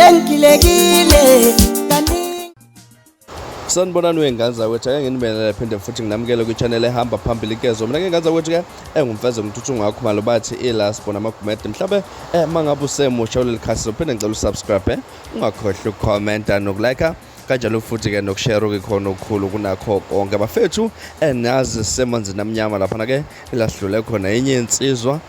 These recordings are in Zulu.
Sengilekile kaningi. Sanibonani wey'ngane zakwethu, ake nginibingelele phinde futhi nginamukele kwi-channel ehamba phambili inkezo. Mina ngey'ngane zakwethu ke engumfeze ngithuthu ngakhumalo bathi iLast Born Amagumede. Mhlawumbe uma ngabe usemusha kuleli khasi uphinde ngicela usubscribe, ungakhohlwa ukukhomenta nokulike kanjalo futhi-ke nokushare okukhona okukhulu kunakho konke bafethu. Nazi sisemanzini amnyama laphana-ke lasidlule khona enye insizwa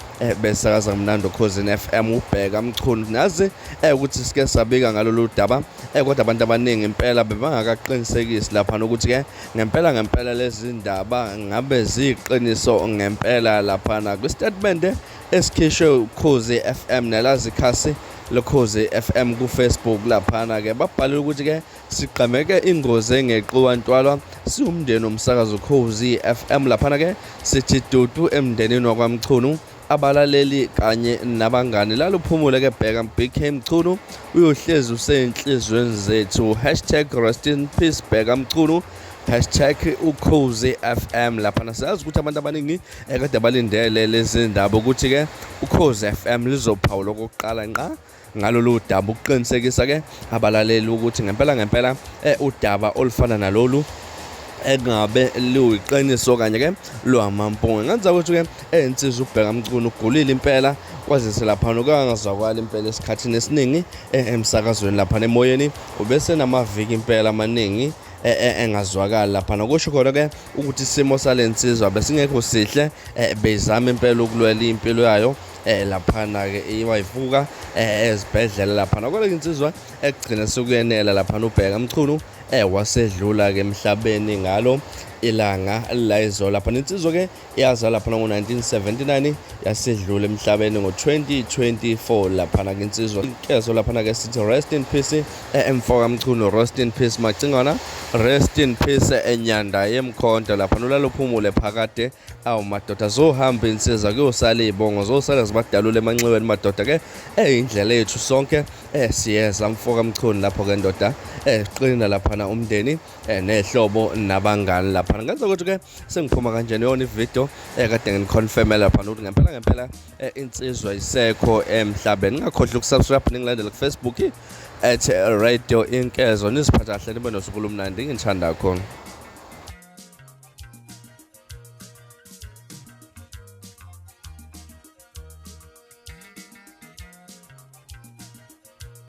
besakaza mnandi Okhozini FM uBheka Mchunu. Nazi ukuthi sike sabika ngalolu daba, kodwa abantu abaningi impela bebangakaqinisekisi laphana ukuthi-ke ngempela ngempela lezi ndaba ngabe ziyiqiniso ngempela. Laphana kwistatimende esikhishwe Ukhozi FM nelazi khasi lokhozi FM ku-Facebook laphana-ke babhalile ukuthi-ke sigqameke ingozi engeqiwa ntwalwa siwumndeni womsakazo Ukhozi FM. Laphana-ke sithi dudu emndenini wakwaMchunu, abalaleli kanye nabangani. Laluphumule-ke Bheka BK Mchunu, uyohlezi usey'nhliziyweni zethu. Hashtag rest in peace Bheka Mchunu, hashtag Ukhozi FM. Laphana siyazi ukuthi abantu abaningi ekade balindele lezi ndaba ukuthi-ke Ukhozi FM lizophawula okokuqala ngqa ngalolu daba ukuqinisekisa-ke abalaleli ukuthi ngempela ngempela udaba olufana nalolu engabe luyiqiniso kanye-ke lwamampunge. Ngenza ukuthi-ke insizwa uBheka Mchunu ugulile impela, kwazise laphana ukangazwakali impela esikhathini esiningi emsakazweni laphana emoyeni, ubesenamaviki impela amaningi engazwakali laphana. Kusho khona-ke ukuthi isimo sale nsizwa besingekho sihle, beyizama impela ukulwela impilo yayo laphana-ke iwayivuka ezibhedlela laphana. Kodwa insizwa ekugcina sekuyenela laphana uBheka Mchunu wasedlula-ke emhlabeni ngalo ilanga layizolo laphana. Insizwa-ke yazalwa laphana ngo-1979, yasedlula emhlabeni ngo-2024 laphana-ke insizwa inkezo. Laphana-ke sithi rest in peace mfoka Mchunu, rest in peace Macingwana, rest in peace enyanda yemkhonto laphana, ulala uphumule phakade. Awu madoda, zohamba insizwa kuyosala iy'bongo, zosala zibadalula emanxiweni madoda-ke. Indlela yethu sonke siyeza mfoka Mchunu lapho-ke ndoda, qina laphana umndeni nehlobo nabangani laphana. Ngenza ukuthi-ke sengiphuma kanjena yona ividiyo kade nginiconfirme laphana ukuthi ngempela ngempela insizwa isekho emhlabeni. Ningakhohlwa ukusubscribe, ningilandele ku-Facebook at Radio Inkezo. Niziphathe kahle, nibe nosuku olumnandi. Nginithanda kakhulu.